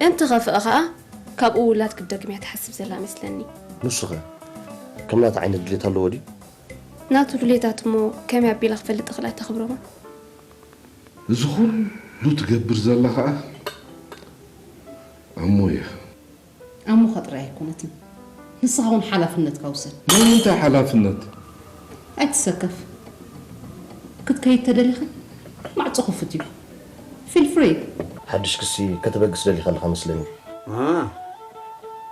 እንትኸፍእ ኸኣ ካብኡ ውላድ ክትደግም እያ ትሓስብ ዘላ መስለኒ። ንሱኸ ከም ናታ ዓይነት ድሌት ኣለዎ ድዩ? ናቱ ድሌታት እሞ ከመይ ኣቢላ ክፈልጥ እኽእል ኣይተኽብሮማ? እዚ ኩሉ ትገብር ዘላ ኸኣ ኣሞ እየ። ኣሞኻ ጥራይ ኣይኮነትን፣ ንስኻ እውን ሓላፍነትካ ውሰድ። ናይ ምንታይ ሓላፍነት? ኣይትሰከፍ። ክትከይድ ተደሊኻ ማዕጾ ክፉት እዩ። Feel free። ሓድሽ ክሲ ከተበግስ ደሊኻ ኣለኻ መስለኒ። እ፣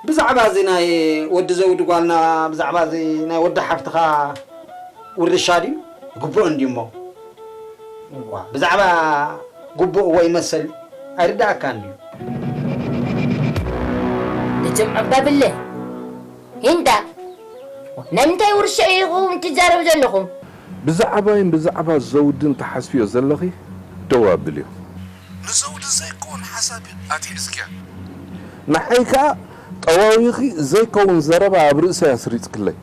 ብዛዕባ እዚ ናይ ወዲ ዘውዲ ጓልና፣ ብዛዕባ እዚ ናይ ወዲ ሓፍትኻ ውርሻ ድዩ? ግቡእ እንድዩ እሞ። እዋ፣ ብዛዕባ ግቡእ ወይ መሰል ኣይርድኣካን ድዩ? እትም ዕባብለ፣ ሂንዳ፣ ናይ ምንታይ ውርሻ ኢኹም ትዛረቡ ዘለኹም? ብዛዕባይን ብዛዕባ ዘውድን ትሓስብዮ ዘለኺ ደው ኣብልዮ። ንዘውዲ ዘይከውን ሓሳብ ኣትሒዝክያ። ንዓይ ከኣ ጠዋዊኺ ዘይከውን ዘረባ ኣብ ርእሰይ ኣስሪጽክለይ።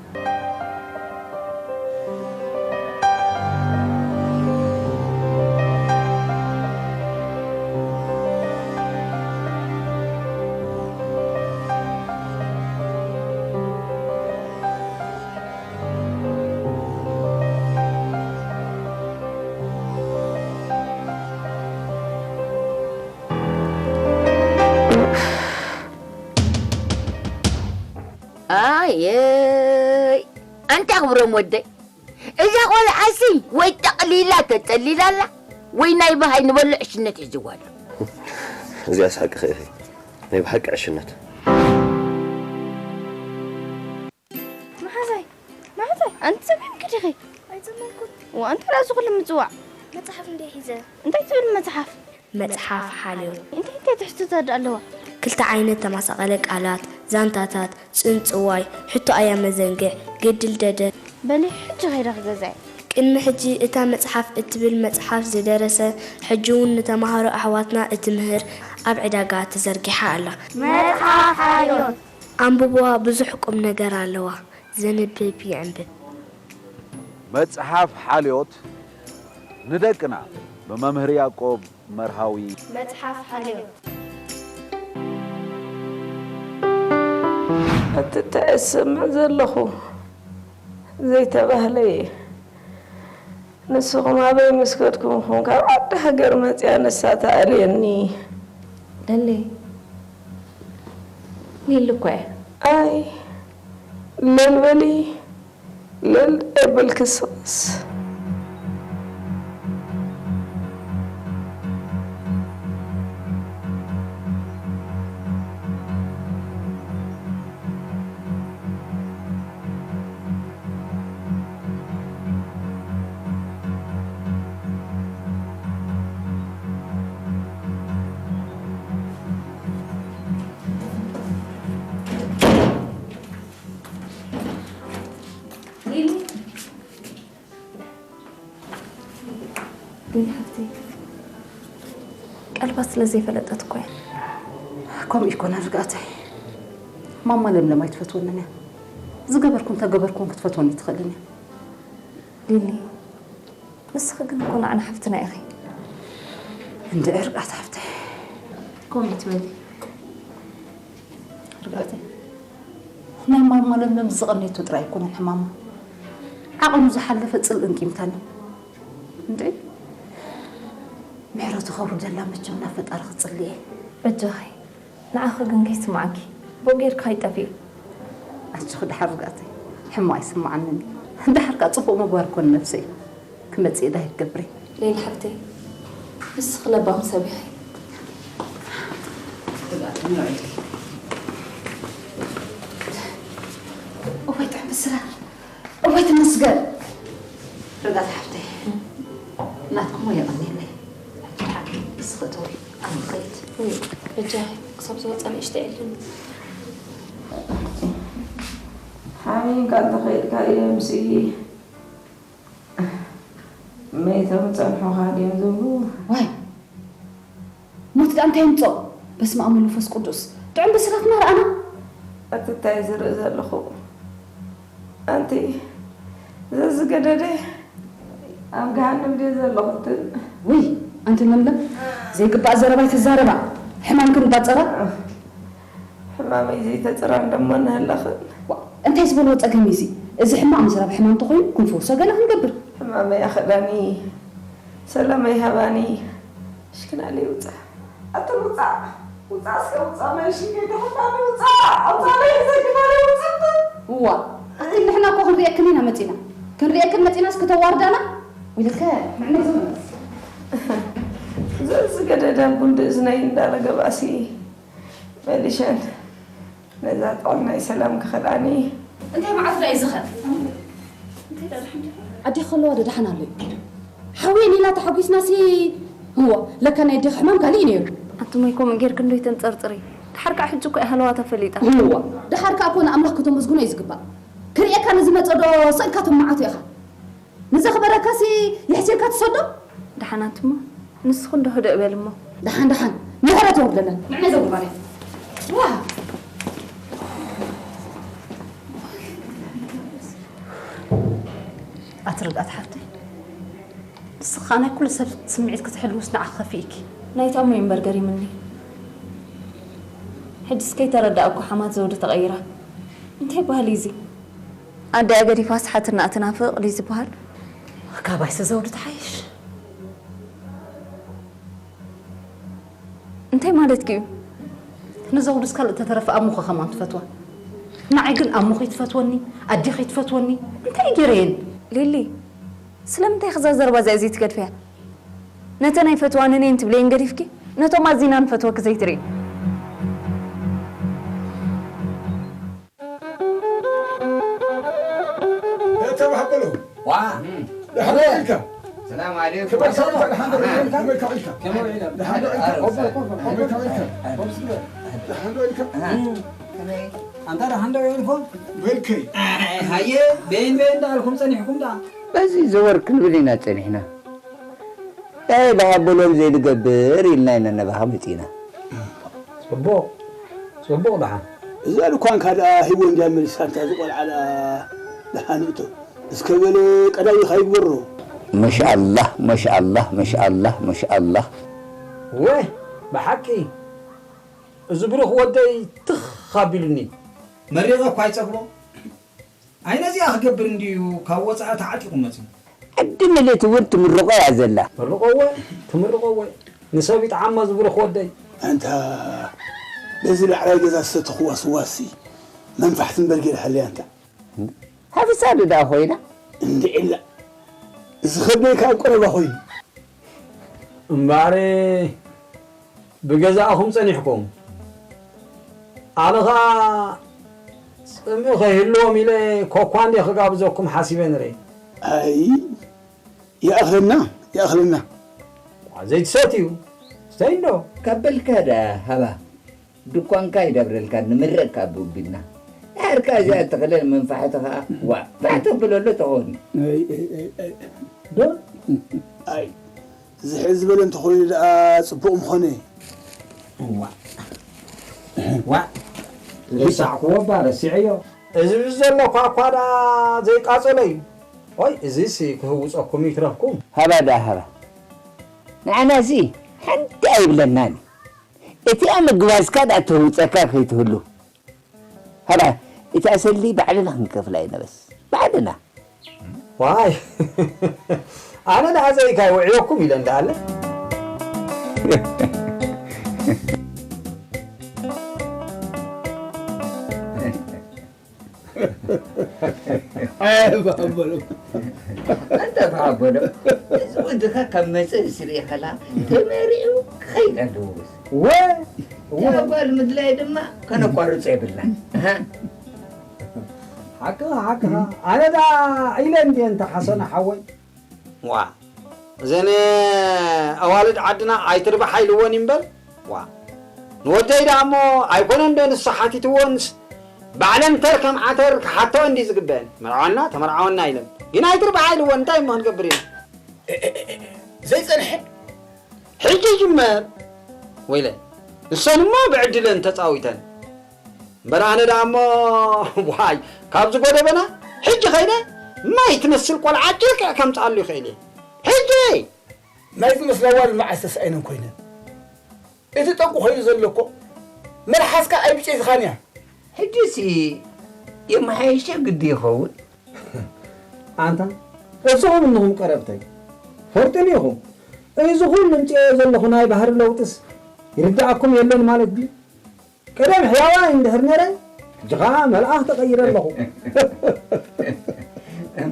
ኣየይ ኣንታ ክብሮም ወደይ፣ እዛ ቆልዓሲ ወይ ጠቕሊላ ተጸሊላ ኣላ ወይ ናይ ብሃይ ንበሎ ዕሽነት ሒዝዋ ኣሎ። እዚኣስ ሓቅኺ ኢኺ፣ ናይ ብሓቂ ዕሽነት። መሓዛይ፣ መሓዛይ፣ ኣንቲ ጸሚምኪ ዲኺ? ኣይጸመምኩን። እዋ፣ እንታይ ደኣ እዚ ኩሉ ምጽዋዕ? መጽሓፍ እንድየ ሒዘ። እንታይ ትብል መጽሓፍ? መጽሓፍ ሓልዮት። እንታይ እንታይ ትሕዝቶታት ደኣ ኣለዋ? ክልተ ዓይነት ተመሳቐለ ቃላት፣ ዛንታታት፣ ጽንጽዋይ፣ ሕቶ ኣያ መዘንግዕ፣ ግድል ደደ። በሊ ሕጂ ከይደ ክገዝኣ እየ። ቅድሚ ሕጂ እታ መጽሓፍ እትብል መጽሓፍ ዝደረሰ፣ ሕጂ እውን ንተማሃሮ ኣሕዋትና እትምህር ኣብ ዕዳጋ ተዘርጊሓ ኣላ። መጽሓፍ ሓልዮት። ኣንብብዋ፣ ብዙሕ ቁም ነገር ኣለዋ። ዘንብብ ይዕንብብ። መጽሓፍ ሓልዮት ንደቅና ብመምህር ያዕቆብ መርሃዊ። መጽሓፍ ሓልዮት። እቲ እንታይ እሰምዕ ዘለኹ ዘይተባህለ እየ። ንስኹም ኣበይ ምስ ከድኩም ኢኹም ካብ ዓዲ ሃገር መጺኣ ንሳ ትኣልየኒ። ለሊ፣ ሊሊ እኮ እያ። ኣይ፣ ለል በሊ፣ ለል ኣይበልክስስ። ሊሊ ሓፍተይ፣ ቀልባ ስለ ዘይፈለጠት እኮ እያ። ከምኡ ይኮና ርግኣተይ። ማማ ለምለም ኣይትፈትወንን እያ። ዝገበርኩን ተገበርኩን ክትፈትወኒ ትኽእልን እያ። ሊሊ፣ ንስኺ ግን እኮ ንዓና ሓፍትና ኢኺ። እንድዒ ርግኣት ሓፍተይ። ከምኡ ትበሊ። ርግኣተይ፣ ናይ ማማ ለምለም ዝቐነየቶ ጥራይ ኣይኮነን ሕማማ። ዓቐኑ ዝሓለፈ ጽልእን ቂምታን እዩ። እንድዒ ምሕረቱ ከውርደላ መቸም ናብ ፈጣሪ ክጽሊ እየ። በጃኺ፣ ንዓኺ ግን ከይስምዓኪ፣ ብኡ ጌርኪ ከይጠፍእ። ኣጆኺ ደሓር ርግኣተይ፣ ሕማቕ ኣይስምዓንን እዩ። ደሓር ከኣ ጽቡቕ ምግባር እኮ ንነብሰይ እዩ። ክመጽእ እየ ዳሂ ክገብር እየ። ሌሊ ሓፍተይ፣ ንስኺ ለባም ሰብ ኢኺ። ርግኣተይ፣ ንዑ ኢልኪ። እዋይ ጥዕም ብስራት። እወ ትመስገን። ርግኣት ሓፍተይ፣ ናትኩሞ የቐንየለይ። ሕጂ ደሓን ንስኺ እተዊ፣ ኣነ ክኸይድ። ውይ፣ በጃኺ፣ ክሳብ ዝወጽእ ንእሽተይ ዕድል። ሓሚምካ እንተኸይድካ እዮምሲ መይቶም ጸንሑኻ ድዮም ዝብሉ? ዋይ፣ ሞት ደኣ እንታይ የምጽኦ? በስመ ኣብ ወመንፈስ ቅዱስ። ጥዑም ብስራትና ረኣና። ኣቲ እንታይ ዝርኢ ዘለኹ? ኣንቲ ዘዝገደደ ኣብ ገሃነም ድየ ዘለኹ? እትን ውይ፣ ኣንቲ ለምለም፣ ዘይግባእ ዘረባ ኣይትዛረባ። ሕማምክን ባጸራ? ሕማመይ ዘይተጽራን ደሞ እናሃለኽን። ዋ፣ እንታይ ዝበልዎ ጸገም እዩ እዚ? እዚ ሕማም እዚ ናብ ሕማም ተኾይኑ ክንፈውሶ ገለ ክንገብር። ሕማመይ ኣኸዳኒ፣ ሰላመይ ሃባኒ። እሽክናለይ ውጻእ። ኣቲ ውጻእ፣ ውጻእ እስከ ውጻእ፣ መልሺ ከይተኸታኒ ውጻእ። ኣውጻለይ ዘግባለይ ውጻእ። እዋ፣ ኣቲ ንሕና እኮ ክንሪኤክን ኢና መጺና። ክንሪኤክን መጺናስ ክተዋርዳና? ኢልከ ንዕነይ ዝመለስ። ዘዝገደደ ጉንዲ እዝነይ እንዳረገባሲ መሊሸን ነዛ ጥዑም ናይ ሰላም ክኸዳኒ። እንታይ መዓት ዳኣ እዩ ዝኸድ? ኣዴኺ ከለዋ ዶ ደሓን ኣሎ እዩ? ሓውየን ኢላ ተሓጒስናሲ። እዎ፣ ለካ ናይ ኣዴኺ ሕማም ካሊእ እዩ ነይሩ። ኣንቱመይ ከምኡ ጌርኪ እንዶ ኣይተንጸርጽሪ። ደሓር ከኣ ሕጂ እኮ እያ ሃለዋታ ፈሊጣ። እዎ፣ ደሓር ከኣ እኮ ንኣምላኽ ከተመስግኖ እዩ ዝግባእ። ክርእየካ ንዝመጸ ዶ ስእልካ ትመዓቶ ኢኻ? ንዘኽበረካሲ የሕሲርካ ትሰዶ? ደሓን ኣንትሞ ንስኺ እንዶ ህድእ በሊ እሞ። ደሓን ደሓን ምሕረት የውርደለን ንዓይ ዘውርዳ እያ። ዋ ኣቲ ርግኣት ሓፍተይ ንስኻ ናይ ኩሉ ሰብ ስምዒት ክትሕልውስ ንዓኺ ከፊእኪ። ናይታ እሞ እዩ እምበር ገሪምኒ። ሕጅስ ከይተረዳእኩ ሓማት ዘውዲ ተቐይራ። እንታይ ባህሊ እዚ? ኣደኣ ገዲፋስ ሓትንኣ ትናፍቕ ድዩ ዝበሃል? ካባይሲ ዘውዲ ትሓይሽ። እንታይ ማለትኪ እዩ? ንዘውድስ ካልእ ተተረፈ ኣሙኸ ከማን ትፈትዋ። ንዓይ ግን ኣሙኸ ይትፈትወኒ፣ ኣዴኸ ይትፈትወኒ። እንታይ ገይረየን? ሊሊ፣ ስለምንታይ ኢኺ እዛ ዘረባ እዚኣ ዘይትገድፍያ? ነተን ኣይፈትዋንን እየን ትብለየን ገዲፍኪ፣ ነቶም ኣዚና ንፈትወኪ ዘይትርእይ። ተባህበሎ ዋ ደሓን ኢልካ ሰላም ዓለይኩም ክበርካ ኢልካ ደሓን ደሓን ኢልካ ከመይ ኢልካ ከመይ ኢልካ ደሓን ኢልካ ከመይ ኢልካ ደሓን ኢልካ ኣንታ ደሓን ዶ ኢልኩም በልከይ ሃየ ቤን ቤን እንዳልኩም ጸኒሕኩም ዳ በዚ ዘወር ክንብል ኢና ጸኒሕና። እንታይ ደኣ በሎም ዘይንገብር ኢልና ኢና ናባኻ መጺእና። ጽቡቕ ጽቡቕ ደሓን። እዛ ድኳንካ ደኣ ሂቦ እንድያ መሊስካ እንታ እዚ ቆልዓ ደኣ ደሓን እቶ እስከ በለ ቀዳዊኻ ይግበሮ። መሽኣላህ መሽኣላህ መሽኣላህ መሽኣላህ። ወይ ብሓቂ እዚ ብሩኽ ወደይ ትኽ ኣቢሉኒ። መሪቐ እኳ ኣይጸግቦ። ኣይ ነዚኣ ክገብር እንድዩ ካብ ወጻኢ ተዓጢቑ መጺኡ። ዓዲ ምልእቲ እውን ትምርቖ እያ ዘላ። ምርቐወ ትምርቐወ ንሰብ ይጥዓሞ ዝብርኽ ወደይ። ኣንታ በዚ ላዕላይ ገዛ ዝሰተኽዋ ስዋሲ መንፋሕቲ እምበር ገይርሃለያ ኣንታ። ሃፍሳ ዶ ደኣ ኮይና? እንድዒላ እዚ ከብደይ ካብ ቀረባ ኮይኑ። እምበኣር ብገዛእኹም ጸኒሕኩም። ኣነ ኸኣ ጽምኢ ኸይህልዎም ኢለ ኮኳ እንድየ ክጋብዘኩም ሓሲበ ነይረ። ኣይ ይኣኽለና ይኣኽለና። ዘይትሰትዩ ስተይ እንዶ። ካብ በልካ ደኣ ሃባ ድኳንካ ይደብረልካ ንምረቅ ካብ ቢልና። ድሓር ከኣ እዚኣ እትኽለ ንመንፋሕቲ ኸኣ ዋእ ፋሕ ተብለሉ ተኾኒ። ኣይ ኣይ ኣይ ኣይ ዶ ኣይ እዚ ሕዚ ዝበለ እንተኾይኑ ደኣ ጽቡቕ ምኾነ። ዋእ ዋእ ረሳዕክዎ እባ ረሲዐዮ። እዚ ብዘሎ ኳኳ ደኣ ዘይቃጸሎ እዩ። ኦይ እዚስ ክህውጸኩም ይትረፍኩም። ሃባ ደኣ ሃባ ንዓናሲ ሓንቲ ኣይብለናን እዩ። እቲኣ ምግባዝካ ደኣ ተህውጸካ ከይትህሉ። ሃባ እቲኣ ሰልዲ ባዕልና ክንከፍላ ኢና በስ ባዕልና። ዋይ ኣነ ደኣ ዘይካይ ውዕዮኩም ኢለ እንዳኣለ። ኣንተ ተሓጎሎ እዚ ወድኻ ካብ መጸ ስርየ ከላ ተመሪዑ ክኸይድ ኣለዎ። ወ እታ ጓል ምድላይ ድማ ከነቋርጾ የብልና። ሓቅኻ ሓቅኻ ኣነ ዳ ኢለ እንድየ እንተ ሓሰነ ሓወይ። ዋ እዘን ኣዋልድ ዓድና ኣይትርባሕ ኣይልወን እምበር ዋ ንወደይ ደኣ እሞ ኣይኮነን ዶ ንሱ ሓቲትወንስ ባዕለን ተር ከም ዓተር ክሓተኦ እንዲ ዝግበአን መርዓወና ተመርዓወና ኢለን ግን ኣይትርባሕ ኣይልወን እንታይ እሞ ክንገብር ኢና ዘይጸንሐ ሕጂ ይጅመር ወይለ ንሰን እሞ ብዕድለን ተጻዊተን እምበር ኣነ ደኣ እሞ ዋይ ካብዚ ጎደበና ሕጂ ኸይደ ማይ ትመስል ቆልዓ ጭርቅዕ ከምጽኣሉ ይኽእል እየ ሕጂ ናይ ዝመስላ ኣዋልድ መዓስ ተሳኢነን ኮይነን እቲ ጠንቁ ኮይኑ ዘሎ እኮ መልሓስካ ኣይብጨትኻን እያ። ሕጂሲ የመሓየሸ ግዲ ይኸውን። ኣንታ እዚኹም እንኹም ቀረብተይ ፈርጥን ኢኹም። እዚ ኩሉ ምፅኦ ዘለኹ ናይ ባህሪ ለውጥስ ይርድኣኩም የለን ማለት ድዩ? ቀደም ሕያዋይ እንድሕር ነረ፣ ሕጂ ኸዓ መልኣኽ ተቐይረ ኣለኹ።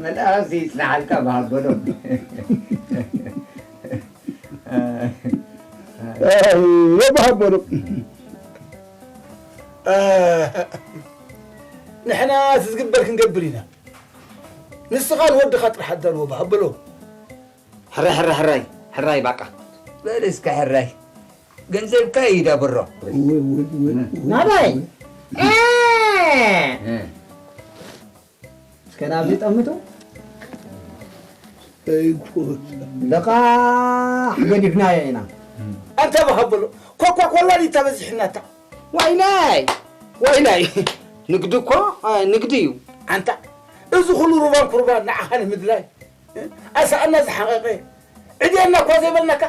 መልኣኽሲ ይጽንሓልካ ብሃበሎም። ወባሃበሎም። ንሕና እቲ ዝግበር ክንገብር ኢና። ንስኻ ንወድኻ ጥራሕ ኣዳልዎ ብሃበሎ። ሕራይ ሕራይ ሕራይ ሕራይ ባቃ። በል እስከ ሕራይ ገንዘብካ ይዳብሮ። ናባይ እስከ ናብዚ ጠምቱ። ለቃሕ ገዲፍናዮ ኢና። ኣንታ ብሃበሎ ኮኳ ኮላ ዲታ በዚሕናታ። ዋይላይ ዋይላይ ንግዲ እኮ ንግዲ እዩ። ኣንታ እዚ ኩሉ ሩባን ኩርባን ንዓኻ ንምድላይ ኣሳኣና ዝሓቐቐ ዕድየና እኳ ዘይበልናካ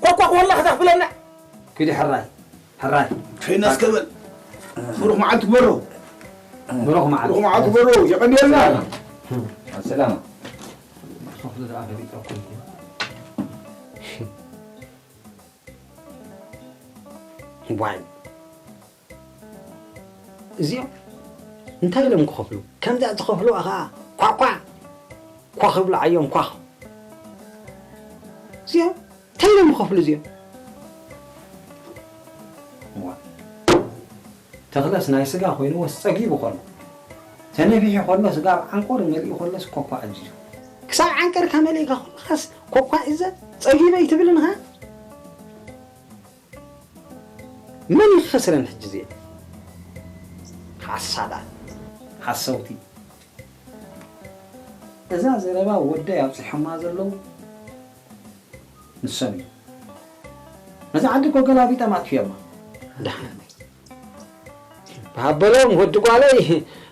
ኮኳ ኮላ ክተኽፍለና። ኪዲ ሕራይ ሕራይ ከይና እስከ በል። ብሩኽ መዓልቲ በሮ። ብሩኽ መዓልቲ ብሩኽ መዓልቲ በሮ። የቐንየልና። ሰላም። ዋይ እዚኦም እንታይ ኢሎም ክኸፍሉ ከምዛ ዝኸፍሉ ኣኻ ኳኳ ኳ ክብሉ ዓዮም ኳ እዚኦም እንታይ ኢሎም ክኸፍሉ እዚኦም ተኽለስ ናይ ስጋ ኮይንዎስ ጸጊቡ ከሎ ተነፊሑ ከሎ ስጋ ኣብ ዓንቆር መሊኡ ከሎስ ኮኳ ኣዚዙ ክሳብ ዓንቀርካ መሊእካ ከለኻስ ኮኳ እዘ ጸጊበ ይትብልንኻ መን ይኸስረን ሕጂ እዚአ ሓሳዳት ሓሰውቲ እዛ ዘረባ ወደይ ኣብፅሖማ ዘለዉ ንሶም እዩ ነዛ ዓዲ እኮ ገላቢጦም ኣጥፊኦማ ደሓን ብሃበሎም ወዲ ጓለይ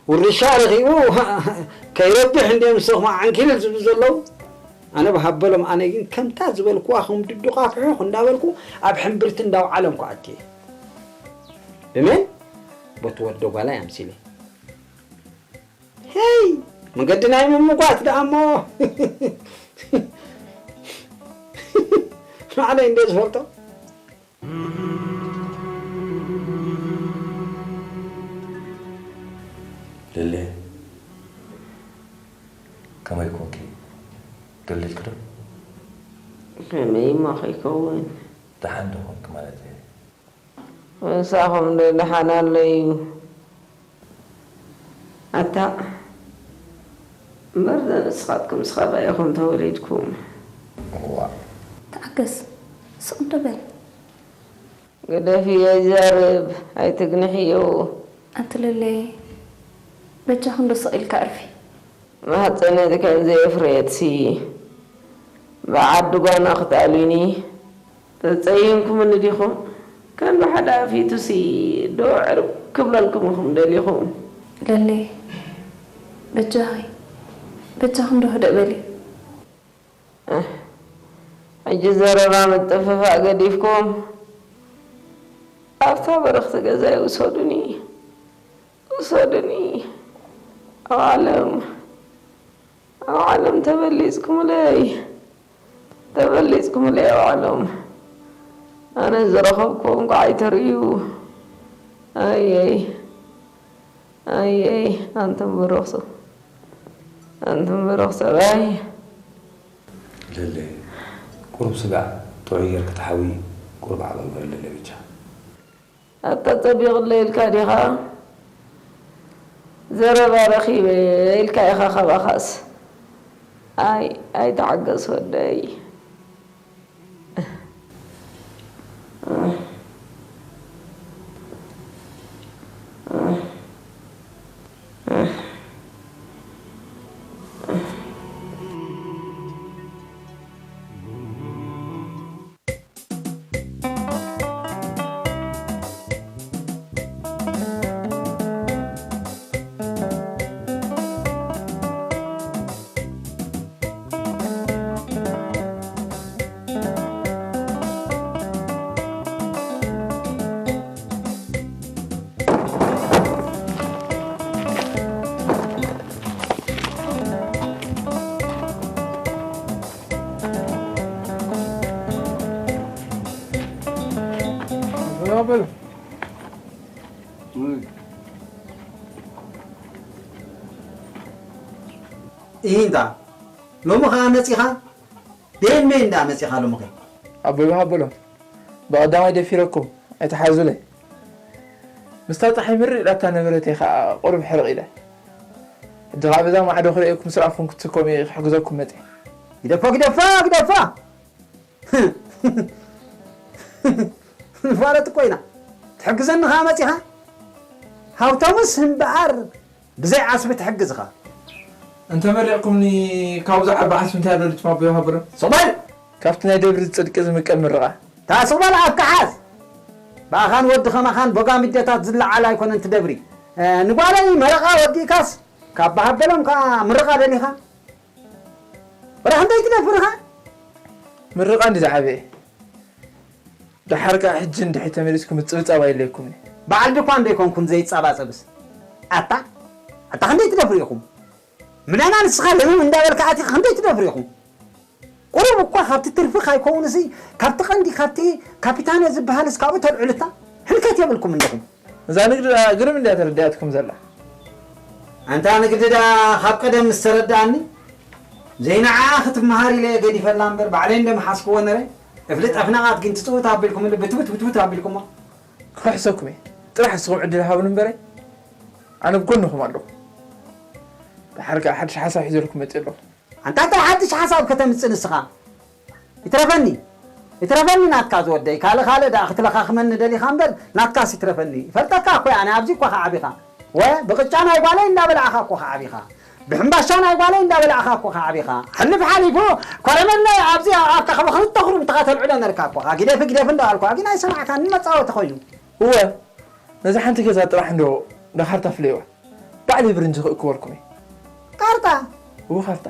ውርሻ ረኺቡ ከይረብሕ እንዲዮም ንስኹም ዓንኪልል ዝብሉ ዘለዉ ኣነ ብሃበሎም ኣነ ግን ከምታ ዝበልኩዋ ከም ድዱቓ ፍሑኽ እንዳበልኩ ኣብ ሕምብርቲ እንዳውዓሎም ክኣቱ እየ ብመን በቲ ወዲ ጓላይ ኣምሲለ ሄይ መገዲ ናይ ምምጓት ደኣ እሞ ንዓለይ እንደ ዝፈልጦ ልሌ ከመይ ኮንኪ? ገሊልኪ ዶ? ከመይ እሞ ከይከውን? ደሓን ዶ ኮንኪ ማለት እየ። ምሳኹም ዶ ደሓን ኣሎ እዩ? ኣታ እምበር ንስኻትኩም ስኻባ ኢኹም ተወሊድኩም። እዋ። ተዓገስ፣ ስቕ እንዶ በል። ግደፍዮ ይዛረብ ኣይትግንሕዮ። ኣንቲ ለለየ፣ በጃኺ እንዶ ስቕ ኢልካ ዕርፊ። ማህፀነይ ከምዘየፍረየትሲ ብዓዲ ጓና ክትኣልዩኒ ተፀይምኩምኒ ዲኹም? ከም ብሓደ ኣፊቱሲ ዶ ዕርብ ክብለልኩም ኢኹም ደሊኹም? ለለየ፣ በጃኺ በጃኺ እንዶ ህደእ በሊ። ሕጂ ዘረባ ምጥፍፋእ ገዲፍኩም ኣብታ በረኽቲ ገዛይ ውሰዱኒ፣ ውሰዱኒ። ኣብ ዓለም፣ ኣብ ዓለም ተበሊጽኩምለይ፣ ተበሊጽኩምለይ ኣብ ዓለም። ኣነ ዝረኸብኩዎ እንቋዕ ኣይተርእዩ። ኣየይ። ኣየይ ኣንቱም ብሩኽ ሰብ ኣንቱም ብሩኽ ሰብኣይ። ለለ ቁሩብ ስጋዕ ጥዑይ ጌርኪ ተሓዊ ቁሩብ ዓቕሊ ግበሪ ለለ ብቻ። ኣታ ጸቢቕለይ ኢልካ ዲኻ ዘረባ ረኺበ ኢልካ ኢኻ ካባኻስ ኣይ ኣይትዓገስ ወደይ። በሉ። ኢሂንታ፣ ሎሚ ኸኣ መጺኻ? ቤን ቤን እንዳ መጺኻ ሎሚ ኸ? ኣቦይ ወሃብ በሎም። ብቐዳማይ ደፊረኩም፣ ኣይትሓዙለይ። ምስታ ጸሓይ ምርእ ኢላታ ነበረት እየ ኸኣ ቁሩብ ሕርቕ ኢለ። ሕጂ ኸኣ በዛ ማዕዶ ክርእየኩም ስራፍኩም ክትስከሙ እየ ክሕግዘኩም መጺአ። ግደፋ፣ ግደፋ፣ ግደፋ! ንፋለጥ እኮ ኢና። ትሕግዘኒ ኸኣ መጺኻ? ሃብታሙስ እምበኣር ብዘይ ዓስቢ ትሕግዝኻ። እንተመሪቕኩምኒ ካብዚ ዓቢ ዓስቢ እንታይ ኣሎ ልትማቦ ይሃብሮ? ስቕ በል! ካብቲ ናይ ደብሪ ጽድቂ ዝምቀል ምርቓ። እታ ስቕ በል ኣፍካ ሓዝ! ብኣኻን ወዲ ኸማኻን ቦጋሚደታት ዝለዓል ኣይኮነን እቲ ደብሪ። እ፣ ንጓለይ መረቓ ወዲእካስ ካብ በሃበሎም ከኣ ምርቓ ደሊኻ? ወላ ክንደይ ትደፍር ኢኻ? ምርቓ እንዲ ዝዓበየ። ደሓር ከኣ ሕጂ እንድሕር ተመሊስኩም ምጽብጻብ ኣየድልየኩምን እዩ። በዓል ድኳን ዶ ኣይኮንኩን ዘይጻባጸብስ? ኣታ፣ ኣታ ክንደይ ትደፍሩ ኢኹም? ምናና ንስኻ ለምም እንዳበልካ ኣቲኻ ክንደይ ትደፍሩ ኢኹም? ቁሩብ እኳ ካብቲ ትርፊ ካይከውንሲ፣ ካብቲ ቀንዲ፣ ካብቲ ካፒታነ ዝበሃልስ ካብኡ ተልዕሉታ? ሕልከት የብልኩም እንዲኹም። እዛ ንግዲ ግርም እንድያ ተረዲኣትኩም ዘላ። ኣንታ ንግዲ ደኣ ካብ ቀደም ምስ ተረድኣኒ፣ ዘይንዓኣ ክትመሃር ኢለ ገዲፈላ እምበር፣ ባዕለይ እንደምሓዝክዎ ነረ። እፍሊ ጠፍናቓት ግን ትጽውት ኣቢልኩምሉ፣ ብትብት ብትብት ኣቢልኩሞ። ክኽሕሰኩም እየ። ጥራሕ ንስኹም ዕድል ሃቡኒ እምበረ፣ ኣነ ብጎንኹም ኣለኹ። ደሓር ከኣ ሓድሽ ሓሳብ ሒዘልኩም መጺእ ኣለኹ። ኣንታ እንታይ ሓድሽ ሓሳብ ከተምጽእ ንስኻ? ይትረፈኒ፣ ይትረፈኒ ናትካ ዝወደይ። ካልእ ካልእ ደኣ ክትለኻኽመኒ ደሊኻ እምበር፣ ናትካስ ይትረፈኒ። ይፈልጠካ እኮ እየ ኣነ፣ ኣብዚ እኳ ከዓቢኻ። ወ፣ ብቕጫ ናይ ጓለይ እንዳበላዕኻ እኮ ከዓቢኻ። ብሕምባሻ ናይ ጓለይ እንዳበላዕኻ እኮ ከዓቢኻ። ሕልፍ ሓሊፉ፣ ኮረመለ ኣብዚ ኣብ ካኽቦ ክልተ ኩርምትኻ ተልዕሎ ነርካ እኮ። ግደፊ፣ ግደፊ እንዳበልኩ፣ ግን ኣይሰማዕካን፣ መጻወቲ ኮይኑ። እወ፣ ነዛ ሓንቲ ገዛ ጥራሕ እንዶ፣ ንካርታ ፍለይዋ። ባዕለይ ብርንጂ ክእክበልኩም እየ። ካርታ? እወ፣ ካርታ።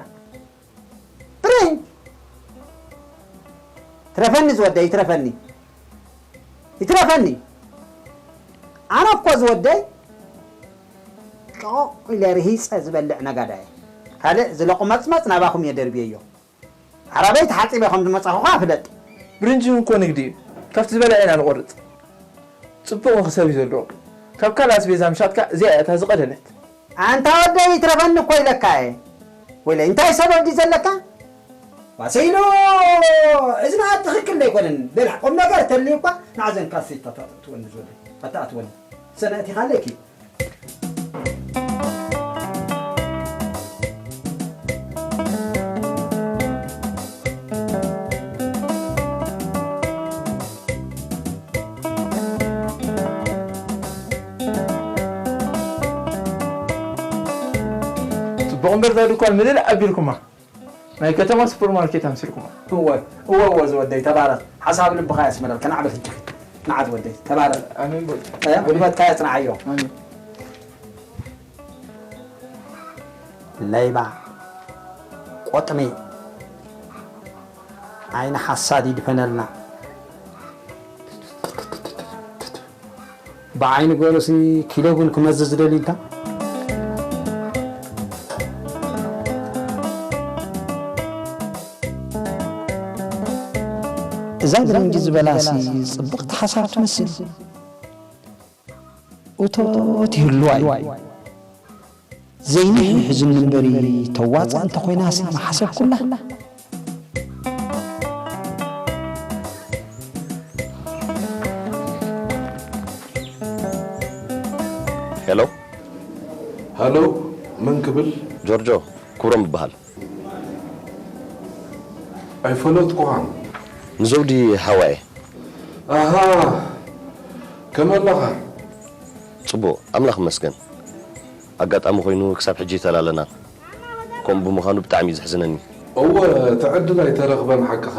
ብሬን! ትረፈኒ ዝወደይ፣ ይትረፈኒ። ይትረፈኒ። ኣነ እኮ ዝወደይ፣ ጮቕ ኢለ ርሂጸ ዝበልዕ ነጋዳይ። ካልእ ዝለቑመጽመጽ ናባኹም እየ ደርብየዮ። ዓራበይ ተሓጺበ ከም ዝመጻኹ ኸኣ ፍለጥ። ብርንጂ እውን እኮ ንግዲ እዩ። ካብቲ ዝበልዐ ኢና ንቖርጽ። ጽቡቕ መኽሰብ እዩ ዘለዎ። ካብ ካልእ ኣስቤዛ ምሻጥካ እዚኣ እያ እታ ዝቐለለት። ኣንታ ወደይ ይትረፈኒ እኮ ኢለካ እየ። ወይለ እንታይ ሰበብ ድዩ ዘለካ? ዋሰይሎ፣ እዚ መኣዲ ትኽክል ዘይኮነን። በላ፣ ቁም ነገር ተልዩ እኳ ንዓዘን ካሴታታት ኣትወኒ ዝወደይ። ኣታ ኣትወኒ። ሰነ ኣቲኻለኪ። ጽቡቕ እምበር እዛ ድኳን ምልእ ኣቢልኩማ። ናይ ከተማ ሱፐርማርኬት ኣምሲልኩማ። እወ፣ እወ፣ እወ ዝወደይ ተባረኽ። ሓሳብ ልብኻ የስምረልካ። ንዓበት እጅኺ። ንዓት ወደይ ተባረኽ። ኣሜን በል። እ፣ ጉልበትካ የጽንዓዮ። ኣሜን። ለይባ፣ ቆጥሚ፣ ዓይኒ ሓሳድ ይድፈነልና። ብዓይኒ ገሩሲ ኪሎ ቡን ክመዝዝ ዝደሊ እንታ? እዛ ግርንጊ ዝበላሲ ጽብቕቲ ሓሳብ ትመስል። እቶት ይህልዋ እዩ። ዘይንሕንሕዝኒ እምበሪ ተዋጽእ እንተኾይናሲ ምሓሰብኩላ። ሄሎ። ሃሎ፣ መን ክብል? ጆርጆ፣ ክብሮም እበሃል። ኣይፈለጥኩኻን። ንዘውዲ ሓዋ እየ። ኣሃ፣ ከመይ ኣለኻ? ጽቡቕ፣ ኣምላኽ ይመስገን። ኣጋጣሚ ኮይኑ ክሳብ ሕጂ ኣይተላለናን። ከምኡ ብምዃኑ ብጣዕሚ እዩ ዘሕዝነኒ። እወ፣ እቲ ዕድል ኣይተረኽበን ሓቅኻ።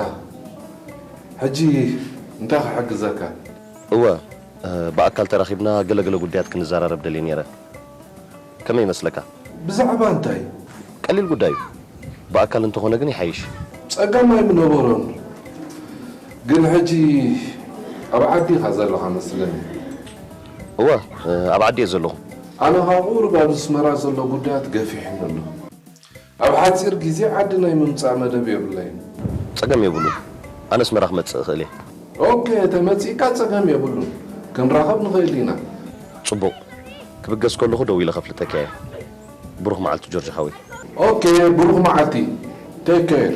ሕጂ እንታይ ክሕግዘካ? እወ፣ እ፣ ብኣካል ተራኺብና ገለ ገለ ጉዳያት ክንዘራረብ ደልየ ነይረ። ከመይ ይመስለካ? ብዛዕባ እንታይ? ቀሊል ጉዳይ እዩ። ብኣካል እንተኾነ ግን ይሓይሽ። ጸገም ኣይምነበሮን። ግን ሕጂ ኣብ ዓዲ ኢኻ ዘለኻ መስለኒ። እወ፣ ኣብ ዓዲ እየ ዘለኹ። ኣነ ኸኣ ቁሩብ ኣብ ኣስመራ ዘሎ ጉዳያት ገፊሑኒ ኣሎ። ኣብ ሓጺር ግዜ ዓዲ ናይ ምምጻእ መደብ የብለይን። ጸገም የብሉን። ኣነ ኣስመራ ክመጽእ እኽእል እየ። ኦኬ፣ ተመጺእካ ጸገም የብሉን። ክንራኸብ ንኽእል ኢና። ጽቡቕ። ክብገስ ከለኹ ደው ኢለ ከፍልጠካ እየ። ብሩኽ መዓልቲ ጆርጅ ሓወይ። ኦኬ፣ ብሩኽ መዓልቲ። ቴክ ኬር።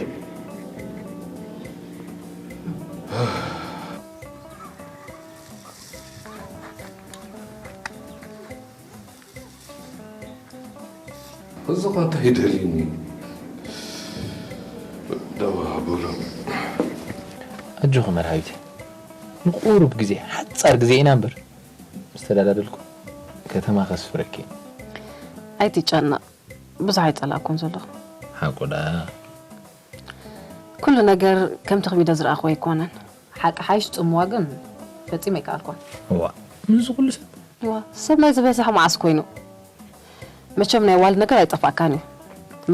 እዚ ኸ እንታይ ደልዩኒ? ደው ኣብሎም። ኣጆኺ መርሃዊት፣ ንቁሩብ ግዜ፣ ሓጻር ግዜ ኢና እምበር፣ ምስ ተዳዳደልኩ ከተማ ከስፍረኪ። ኣይትጨነቕ፣ ብዙሕ ኣይጸላእኩን ዘለኹ። ሓቁ ደኣ። ኩሉ ነገር ከምቲ ከቢደ ዝረኣኽዎ ኣይኮነን። ሓቂ ሓይሽ ጽምዋ ግን ፈጺመ ኣይከኣልኳን። እዋ፣ ምስዚ ኩሉ ሰብ እዋ፣ ሰብ ናይ ዝበዝሕ መዓስ ኮይኑ? መቸም ናይ ዋልድ ነገር ኣይጠፋእካን እዩ።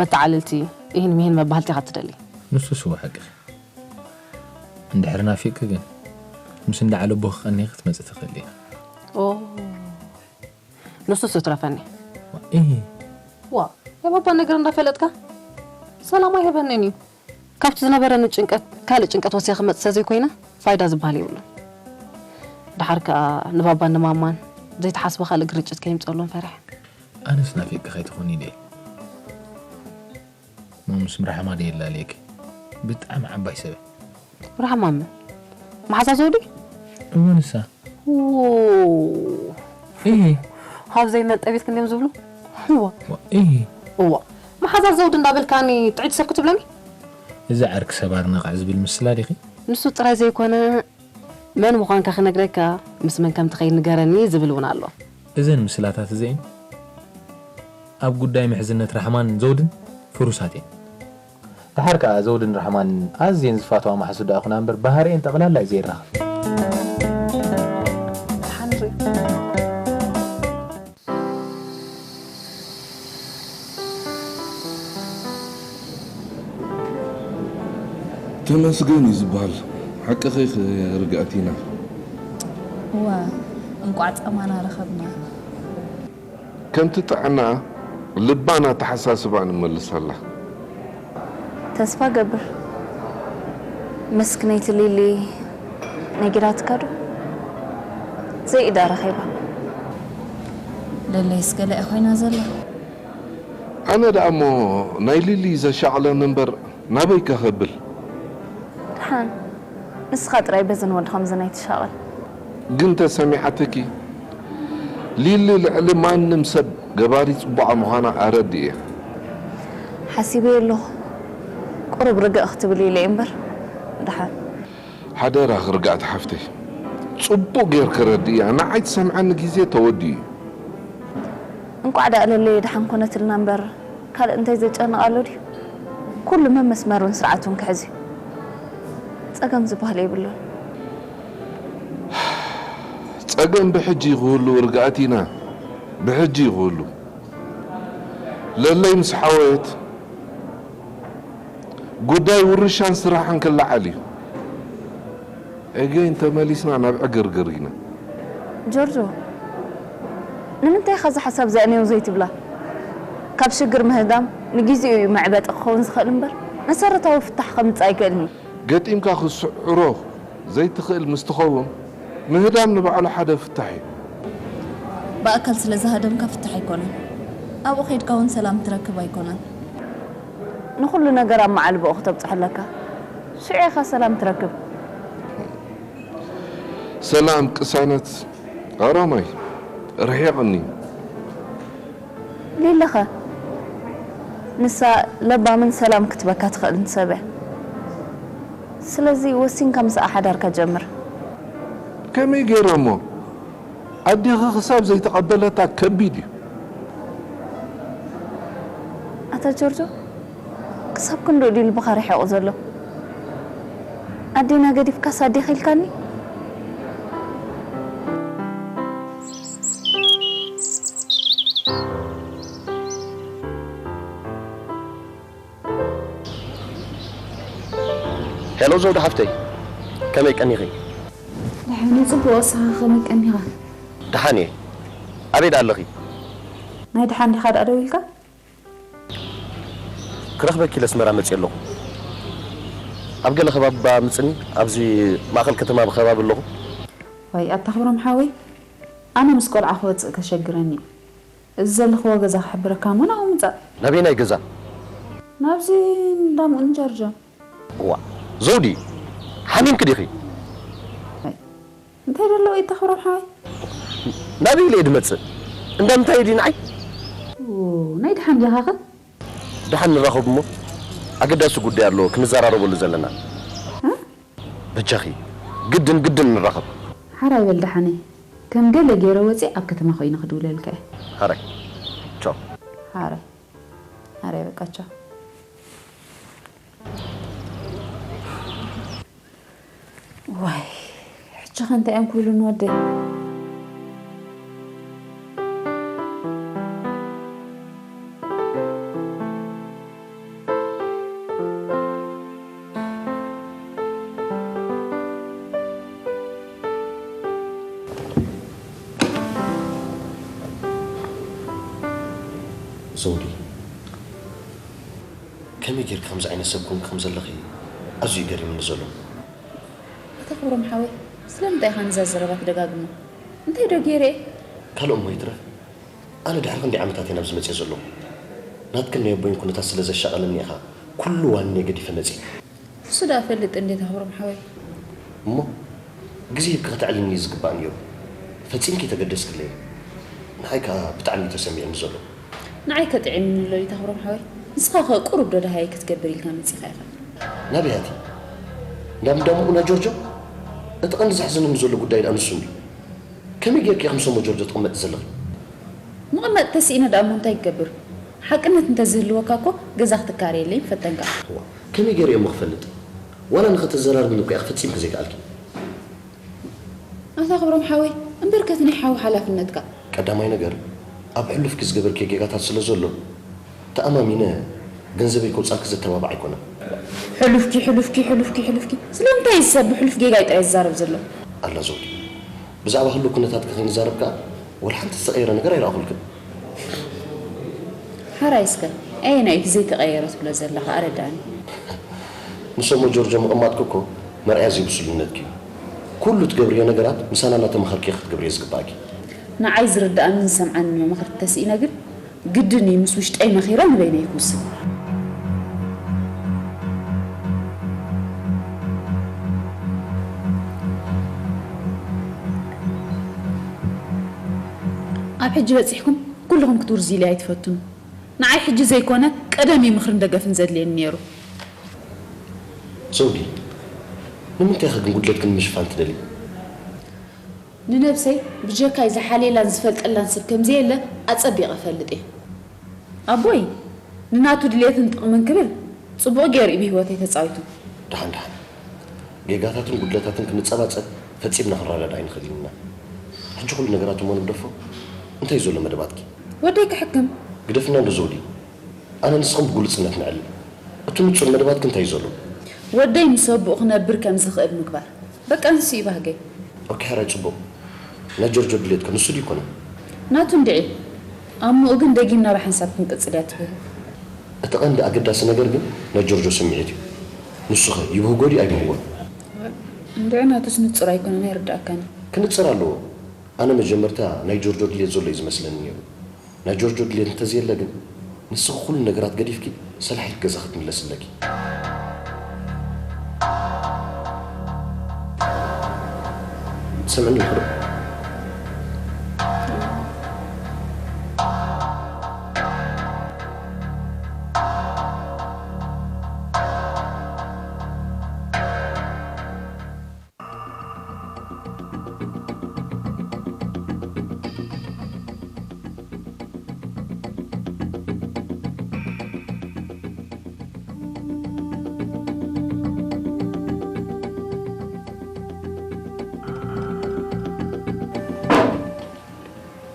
መተዓልልቲ፣ ኢሂን ሚሂን መባህልቲ ኢኻ ትደሊ። ንሱስ እዋ ሓቅኺ። እንድሕር ናፊቅኪ ግን፣ ምስ እንዳ ዓለቦኺ ቀኒኺ ክትመጺ ትኽእሊ ኢኺ። ኦ፣ ንሱስ እትረፈኒ። እሂ። ዋ፣ ናይ ባባ ነገር እንዳፈለጥካ ሰላም ኣይህበንን እዩ። ካብቲ ዝነበረኒ ጭንቀት ካልእ ጭንቀት ወሲኸ ክመጽእ ዘይኮይነ ፋይዳ ዝበሃል የብሉን። ደሓር ከኣ ንባባን ንማማን ዘይተሓስበ ካልእ ግርጭት ከይምጸሎም ፈሪሐ። ኣነስ ናፊቅኪ ከይትኾኒ ኢለ። ሞምስ ምራሕማ ደየላልየኪ። ብጣዕሚ ዓባይ ሰብ። ራሕማ መን? መሓዛ ዘውዲ? እሞ ንሳ። ዎ። እሂ። ሃብ ዘይመልጠ ቤት ክንድዮም ዝብሉ? ዋ። እሂ። እዋ። መሓዛ ዘውዲ እንዳበልካኒ ጥዕይቲ ሰብ ክትብለኒ? እዚ ዓርኪ ሰብ ኣርነቓዕ ዝብል ምስላ ዲኺ? ንሱ ጥራይ ዘይኮነ መን ምዃንካ ክነግረካ ምስ መን ከም ትኸይድ ንገረኒ ዝብል እውን ኣሎ። እዘን ምስላታት እዚኤን ኣብ ጉዳይ ምሕዝነት ራሕማን ዘውድን ፍሩሳት እየን። ደሓር ከኣ ዘውድን ራሕማን ኣዝየን ዝፋተዋ ማሕሱት ደኣ ኩና እምበር ባህሪኤን ጠቕላላ እዩ ዘይራኸብ። ተመስገን እዩ ዝበሃል። ሓቅኺ ርግኣቲና። እወ፣ እንቋዕ ጸማና ረኸብና። ከምቲ ጥዕናኣ፣ ልባን ኣተሓሳስባኣን እመልሰላ። ተስፋ እገብር። መስክነይቲ ሊሊ ነጊራትካ ዶ? ዘይኢዳ ረኺባ። ለለይስ ገለ እያ ኮይና ዘላ። ኣነ ደኣ እሞ ናይ ሊሊ ዘሻቕለኒ እምበር ናበይ ከ ከብል? ደሓን ንስኻ ጥራይ በዝን ወዲ ከምዝን ኣይትሻቐል። ግን ተሰሚዓትኪ? ሊሊ ልዕሊ ማንም ሰብ ገባሪት ጽቡቓ ምዃና ኣረዲኤያ። ሓሲበዮ ኣለኹ። ቁሩብ ርግእ ክትብል ኢለ እየ እምበር ደሓን። ሓደራኺ ርግኣት ሓፍተይ፣ ጽቡቕ ጌርኪ ረድእያ። ንዓይ ትሰምዓኒ ግዜ ተወዲኡ እዩ። እንቋዕ ደኣ ለለየ ደሓን ኮነትልና እምበር ካልእ እንታይ ዘጨንቕ ኣሎ ድዩ? ኩሉ መመስመሩን ስርዓቱን ክሕዝ እዩ። ጸገም ዝበሃል የብሉን። ጸገም ብሕጂ ክህሉ ርግኣቲና፣ ብሕጂ ክህሉ። ለለይ ምስ ሓወየት ጉዳይ ውርሻን ስራሕን ክለዓል እዩ። ኤገይን ተመሊስና ናብ ዕግርግር ኢና። ጆርጆ፣ ንምንታይ ኢኻ እዛ ሓሳብ እዚኣ ኔው ዘይትብላ? ካብ ሽግር ምህዳም ንጊዜኡ እዩ መዕበጢ ክኸውን ዝኽእል እምበር መሰረታዊ ፍታሕ ከምጽእ ኣይክእልን እዩ። ገጢምካ ክትስዕሮ ዘይትኽእል ምስ ትኸውን ምህዳም ንባዕሉ ሓደ ፍታሕ እዩ። ብኣካል ስለ ዝሃደምካ ፍታሕ ኣይኮነን። ኣብኡ ኸይድካ እውን ሰላም ትረክብ ኣይኮነን። ንኹሉ ነገር ኣብ መዓልቦኡ ክተብጽሖ ኣለካ። ሽዑ ኢኻ ሰላም ትረክብ። ሰላም ቅሳነት ኣሮማይ ርሒቕኒ። ሊሊ ኸ? ንሳ ለባምን ሰላም ክትበካ ትኽእልን ሰብ እያ። ስለዚ ወሲንካ ምስኣ ሓዳርካ ጀምር። ከመይ ገይረ እሞ? ኣዴኺ ክሳብ ዘይተቐበለታ ከቢድ እዩ። ኣታ ጆርጆ፣ ክሳብ ክንድኡ ድዩ ልብኻ ርሒቑ ዘሎ? ኣዴና ገዲፍካስ ኣዴኺ ኢልካኒ? ሄሎ ዘውዲ ሓፍተይ፣ ከመይ ቀኒኺ? ደሓን እየ ጽቡቕ፣ ንስኻ ከመይ ቀኒኻ? ደሓን እየ። ኣበይ ደኣ ኣለኺ? ናይ ደሓን ዲኻ ደኣ ደዊልካ? ክረኽበኪ ኢለ ኣስመራ መጺኤ ኣለኹ። ኣብ ገለ ከባቢ ምጽኒ፣ ኣብዚ ማእከል ከተማ ብከባቢ ኣለኹ። ወይ ኣታ ክብሮም ሓወይ፣ ኣነ ምስ ቆልዓ ክወፅእ ከሸግረኒ እዩ። እዚ ዘለኽዎ ገዛ ክሕብረካ እሞ ናብኡ ምፃእ። ናበየናይ ገዛ? ናብዚ እንዳምኡን ጀርጆን። እዋ፣ ዘውዲ፣ ሓሚምኪ ዲኺ? እንታይ ደለዎ ኣታ ክብሮም ሓወይ? ናበይ ኢለ እየ ድመፅእ? እንዳ ምንታይ ድዩ ንዓይ? ኡ፣ ናይ ደሓን ዲኻ ኸ? ደሓን ንራኸብ እሞ፣ ኣገዳሲ ጉዳይ ኣሎ ክንዘራረበሉ ዘለና። እ? በጃኺ፣ ግድን ግድን ንራኸብ። ሓራይ በል ደሓነይ፣ ከም ገለ ገይረ ወፂእ ኣብ ከተማ ኮይነ ክድውለልካ እየ። ሓራይ፣ ቻው። ሓራይ፣ ሓራይ በቃ ቻው። ዋይ፣ ሕጂ ኸ እንታይ እዮም ክብሉኒ ወደይ? ዘውዲ፣ ከመይ ጌርኪ ከምዚ ዓይነት ሰብ ኮንኪ ከም ዘለኺ ኣዝዩ እዩ ገሪሙኒ ዘሎ። ኣታ ክብሮም ሓወይ፣ ስለምንታይ ኢኻ ነዛ ዘረባ ትደጋግማ? እንታይ ዶ ገይረ እየ? ካልእ እሞ ይትረፍ፣ ኣነ ድሕሪ ክንደይ ዓመታት እየ ናብዚ መፅየ ዘለኹ። ናትክን ናይ ኣቦይን ኩነታት ስለ ዘሻቐለኒ ኢኻ ኩሉ ዋኒነይ ገዲፈ መፅየ። እሱ ደኣ እፈልጥ እንዴ ኣታ ክብሮም ሓወይ? እሞ ግዜ ሂብኪ ከተዕልልኒ እዩ ዝግባእ ነይሩ። ፈጺምኪ ኣይተገደስክለይን። ንዓይ ከኣ ብጣዕሚ እዩ ተሰሚዑኒ ዘሎ። ንዓይ ከ ጥዒሙኒ ኣሎ ኣታ ክብሮም ሓወይ? ንስኻ ከ ቁሩብ ዶ ደሃየ ክትገብር ኢልካ መጺኻ ኢኻ? ናበይ ኣትዪ? ናብ እንዳ ሙኡ ናይ ጆርጆ? እቲ ቀንዲ ዘሕዝነኒ ዘሎ ጉዳይ ደኣ ንሱ እንድዩ። ከመይ ጌርኪ ኢኺ ምስ እሞ ጆርጆ ትቕመጢ ዘለኺ? ምቕማጥ ተስኢነ ደኣ እሞ እንታይ ክገብር? ሓቅነት እንተዝህልወካ እኮ ገዛ ክትካረየለይ ምፈተንካ። እዋ፣ ከመይ ገይረ እሞ ክፈልጥ? ዋላ ንኸተዘራርብኒ እኮ ኢኺ ፈጺምኪ ዘይከኣልኪ። ኣታ ክብሮም ሓወይ፣ እምበር ከቲ ናይ ሓው ሓላፍነትካ። ቀዳማይ ነገር፣ ኣብ ሕሉፍኪ ዝገበርክዮ ጌጋታት ስለ ዘሎ፣ ተኣማሚነ ገንዘበይ ከውጻልኪ ዘተባባዕ ኣይኮነን። ሕሉፍኪ፣ ሕሉፍኪ፣ ሕሉፍኪ፣ ሕሉፍኪ። ስለምንታይ እዩ ሰብ ብሕሉፍ ጌጋይ ጥራይ ዝዛረብ ዘሎ? ኣላ ዘውዲ፣ ብዛዕባ ህሉው ኩነታትኪ ከይንዛረብ ከኣ፣ ወላ ሓንቲ ዝተቐየረ ነገር ኣይረኣኹልክን። ሓራይ እስከ፣ ኣየናይ እዩ እቲ ዘይተቐየረ ትብሎ ዘለኻ? ኣረድኣኒ። ምስ እሞ ጆርጆ ምቕማጥኪ እኮ መርኣያ ዘይብስሉነትኪ እዩ። ኩሉ ትገብርዮ ነገራት ምሳና እናተማኸርኪ ኢኺ ክትገብርዮ ዝግባእኪ። ንዓይ ዝርድኣንን ዝሰምዓንን መማኽርቲ ተስኢነ ግን፣ ግድን እዩ ምስ ውሽጠይ መኺረ ንበይነይ ክውስን። ኣብ ሕጂ በጺሕኩም ኩልኹም ክትውርዙ ኢለ ኣይትፈትኑ። ንዓይ ሕጂ ዘይኮነ ቀደም እዩ ምኽርን ደገፍን ዘድልየኒ ነይሩ። ዘውዲ፣ ንምንታይ ኢኺ ግን ጉድለትኪ ንምሽፋን ትደልዪ? ንነብሰይ ብጀካይ ዝሓልየላን ዝፈልጠላን ሰብ ከም ዘየለ ኣጸቢቐ እፈልጥ እየ። ኣቦይ ንናቱ ድልየትን ጥቕምን ክብል ጽቡቕ ገይሩ እዩ ብህይወተይ ተጻዊቱ። ደሓን ደሓን፣ ጌጋታትን ጉድለታትን ክንጸባጸብ ፈጺምና ክንረዳዳእ ኣይንኽእልን ኢና። ሕጂ ኩሉ ነገራት እሞ ንግደፎ። እንታይ እዩ ዘሎ መደባትኪ? ወደይ ክሕክም። ግደፍና እንዶ ዘውዲ። ኣነ ንስኽን ብግሉጽነት ንዕልል። እቲ ንጹር መደባትኪ እንታይ እዩ ዘሎ? ወደይ ምስ ኣቦኡ ክነብር ከም ዝኽእል ምግባር። በቃ ንሱ እዩ ባህገይ። ኦኬ፣ ሕራይ ጽቡቕ። ናይ ጆርጆ ድሌት ከ ንሱ ድዩ ይኮነ? ናቱ እንድዒ። ኣሞኡ ግን ደጊምና ብሓንሳብ ክንቅጽል እያ ትብህግ። እቲ ቀንዲ ኣገዳሲ ነገር ግን ናይ ጆርጆ ስምዒት እዩ። ንሱ ኸ ይብህጎ ድዩ ኣይብህጎን? እንድዒ ናቱስ ንጹር ኣይኮነን፣ ኣይርድኣካን እዩ። ክንጽር ኣለዎ። ኣነ መጀመርታ ናይ ጆርጆ ድሌት ዘሎ እዩ ዝመስለኒ ነይሩ። ናይ ጆርጆ ድሌት እንተዘየለ ግን፣ ንስኺ ኩሉ ነገራት ገዲፍኪ ሰላሒት ገዛ ክትምለሲ ኣለኪ። ትሰምዕኒ ይኽእል።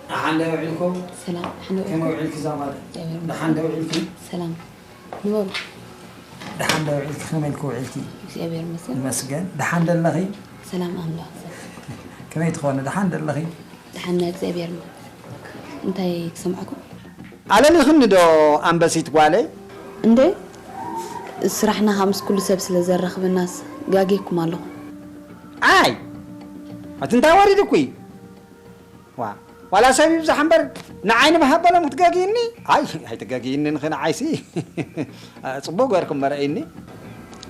ደሓን ዶ ውዒልኩም? ሰላም፣ ደሓን ዶ ከመይ ውዒልኩም? ውዒልኪ እዛ ጓል? እግዚኣብሔር ይመስገን። ደሓን ዶ ውዒልኪ? ሰላም። ንበሩ። ደሓን ዶ ውዒልኪ? ከመይ ኢልኪ ውዒልኪ? እግዚኣብሔር ይመስገን። ይመስገን። ደሓን ዶ ኣለኺ? ሰላም ኣምላኽ። ከመይ ትኾኒ? ደሓን ዶ ኣለኺ? ደሓን፣ እግዚኣብሔር ይመስገን። እንታይ ክሰምዓኩም? ኣለሊኽኒ ዶ ኣንበሲት ጓለይ? እንዴ፣ ስራሕና ምስ ኩሉ ሰብ ስለ ዘራኽበናስ ጋጌኩም ኣለኹ። ኣይ! ኣቲ እንታይ ወሪድኩ እዩ? ዋ ዋላ ሰብ ይብዛሕ እምበር ንዓይ ንብሃበሎም ክትገግይኒ? ኣይ ኣይትገግይኒ ንኽንዓይሲ ጽቡቅ ገርኩም መረእይኒ።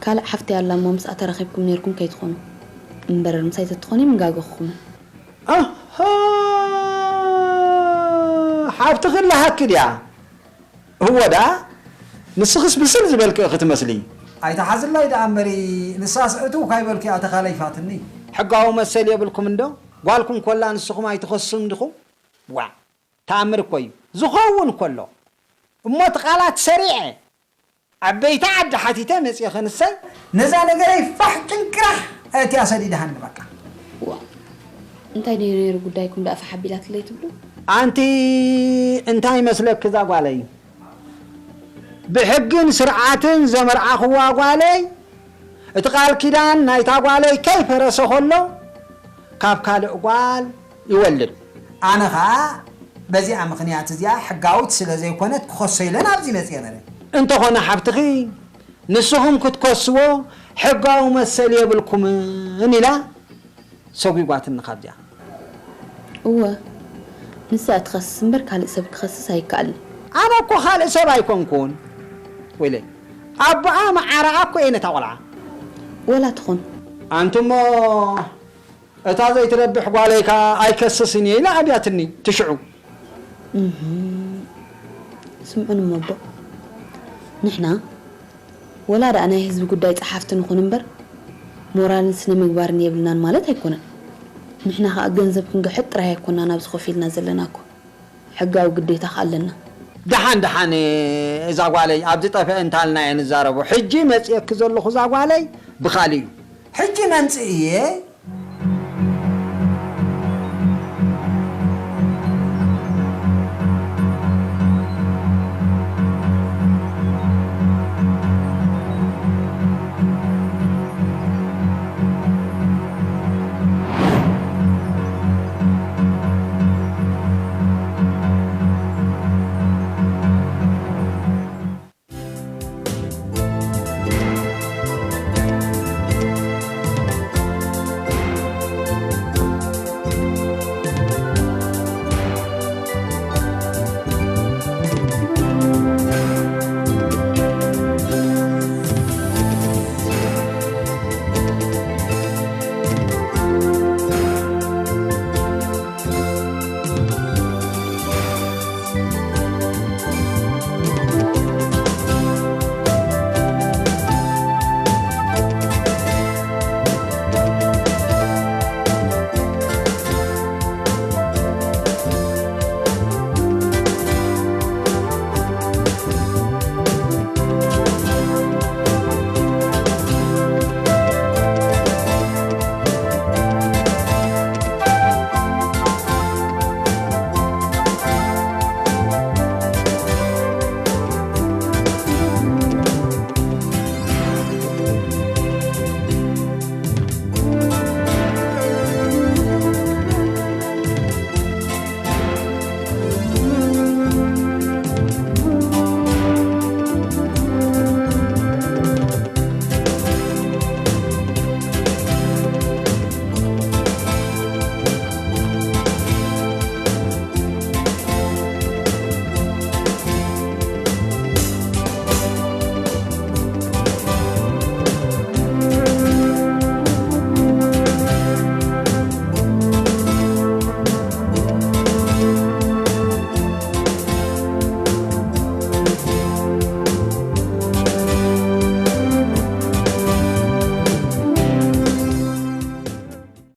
ካልእ ሓፍቲ ኣላ እሞ ምስኣ ተራኺብኩም ነይርኩም ከይትኾኑ እምበር ምሳይ ተትኾኒ ምጋገኹኹምን። ኣሃ ሓብትኺ ኣለሃኪ ድያ? እወ ደኣ ንስኽስ ብስል ዝበልኪ ኢኺ ትመስሊ። ኣይትሓዝለይ ደኣ እምበሪ ንሳስ እትው ካይበልኩ እያ ተኻለይፋትኒ። ሕጋዊ መሰል የብልኩም እንዶ? ጓልኩም ኮላ ንስኹም ኣይትኸሱን ዲኹም? ዋእ ተኣምር እኮ እዩ ዝኸውን ከሎ እሞ እቲ ቃላት ሰሪዐ ዓበይቲ ዓዲ ሓቲተ መጺኤ ከንሰይ ነዛ ነገረይ ፋሕ ጭንቅራሕ ኣእትያ ሰዲዳሃኒ በቃ። ዋእ እንታይ ድዩ ነይሩ ጉዳይኩም ደኣ ፋሕ ኣቢላትለይ ትብሉ? ኣንቲ እንታይ ይመስለኪ እዛ ጓለይ ብሕግን ስርዓትን ዘመርዓኽዋ ጓለይ እቲ ቃል ኪዳን ናይታ ጓለይ ከይፈረሰ ከሎ ካብ ካልእ ጓል ይወልድ። ኣነ ኸኣ በዚኣ ምኽንያት እዚኣ ሕጋዊት ስለ ዘይኮነት ክኸሶ ኢለ ናብዚ መጽየ ነረ። እንተኾነ ሓብትኺ ንስኹም ክትከስዎ ሕጋዊ መሰል የብልኩምን ኢላ ሰጒጓትኒ ካብዚኣ። እወ ንሳ ትኸስስ እምበር ካልእ ሰብ ክኸስስ ኣይከኣልን። ኣነ እኮ ካልእ ሰብ ኣይኮንኩን ወይለይ ኣቦኣ መዓረኣ እኮ እየ ነታ ቆልዓ። ወላ ትኹን። ኣንቱሞ እታ ዘይትረብሕ ጓለይ ከኣ ኣይከስስን እየ ኢላ ኣብያትኒ ትሽዑ። ስምዑኒ እሞ ኣቦ ንሕና ወላ ደኣ ናይ ህዝቢ ጉዳይ ጸሓፍቲ ንኹን እምበር ሞራልን ስነ ምግባርን የብልናን ማለት ኣይኮነን። ንሕና ከኣ ገንዘብ ክንግሕጥ ጥራይ ኣይኮናን ኣብዚ ኮፍ ኢልና ዘለና እኮ ሕጋዊ ግዴታ ከኣ ኣለና። ደሓን ደሓን እዛ ጓለይ ኣብዚ ጠፍአ እንታልና እየ ንዛረቦ ሕጂ መጽየኪ ዘለኹ እዛ ጓለይ ብኻልእ እዩ። ሕጂ መምጽእ እየ